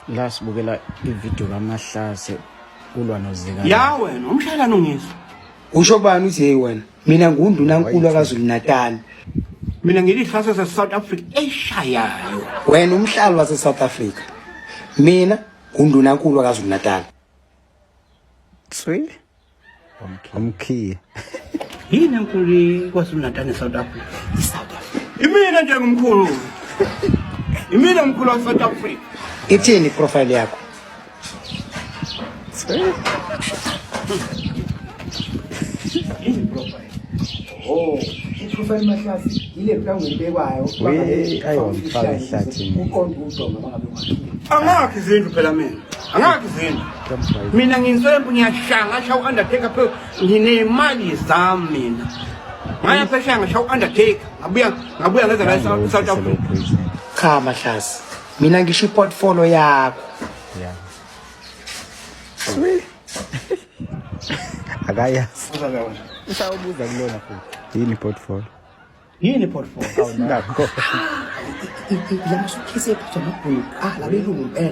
La sibukela ividiyo kaMahlase ulwa noZikana. Ya wena umshayelani ungizwa. Usho bani uthi hey wena? Mina ngundunankulu kaZulu Natal. Mina ngilihlase se-South Africa eshayayo. Wena umhlali wase South Africa. Mina ngundunankulu kaZulu Natal. Tswi. Umkhiye. Yini enkulu KwaZulu Natal ne-South Africa? I-South Africa. Imina nje ngumkhulu. Imina umkhulu wa-South Africa. Ithini profile yakho? Yini profile? Oh, iprofile Mahlase ile plan ebekwayo. We, ayi, wamfaka ehlathini. Uqonda udonga mangabe kwakhile. Angakhi izindlu phela mina. Angakhi izindlu. Mina nginswempu ngiyashaya ngasha u-Undertaker phela nginemali zami mina. Ngaya phesheya ngasha u-Undertaker ngabuya ngabuya ngeza la e-South Africa. Cha Mahlase, mina ngisho iportfolio yakho. Yeah. Sweet. Akayazi. Usawubuza kulona futhi. Yini portfolio? Yini portfolio? Nakho. Lama suitcase ephathwa amabhunu ah labelungu impela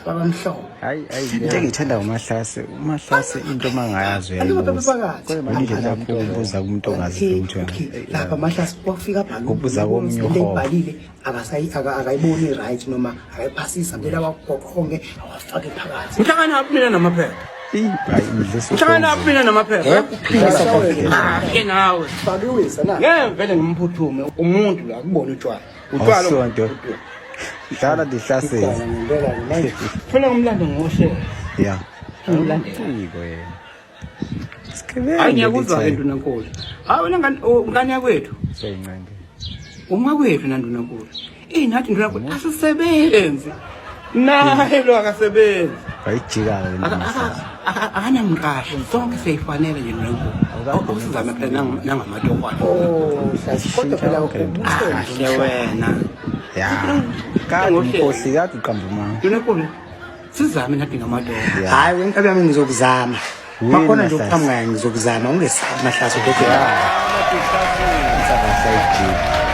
babamhlophe. Hayi hayi into engiyithanda uMahlase, uMahlase into mangayazi uyayibuza. Manje lapho ubuza kumuntu ongazi lutho. Okay, lapha Mahlase kwafika abhalwe. Ubuza komnye into uhobo. ebhalile akasayi akayiboni right noma akayiphasisa phela wagoqonke awafake phakathi. Ngihlanganaphi mina namaphepha? Hayi mdlisa. Ngihlanganaphi mina namaphepha? Ke nawe. Fakiwisa na. Ngeke vele ngimphuthume umuntu la kubona utshwala. Utshwala. Awusonto. Dlala dihlasele. Ngempela manje. Funa ngimlande ngoshela. Yeah. Ngimlandela. Ciko yena. Sigebengu. Hayi ngiyakuzwa ke Ndunankulu. Hayi wena ngane oh, ngane yakwethu. Seyincane. Umakwethu naNdunankulu. Eh nathi Ndunankulu asisebenzi. Naye lo akasebenzi. Wayijika ke Aka- aka- aka- Akanamqashi sonke siyayifanele nje Ndunankulu. Awusizame phela nangamatokwana. Oh, Hlase kodwa phela Kahle wena. Ya. Kade umkhosi kade uqamba amanga. Ndunankulu sizame nathi ngamadoda. Yeah. Hayi wena nkabi yami ngizokuzama. Wini, Makhona nje Mahlase. ukuqhamuka ngizokuzama ungesabi Mahlase kodwa. Insaba sayijika.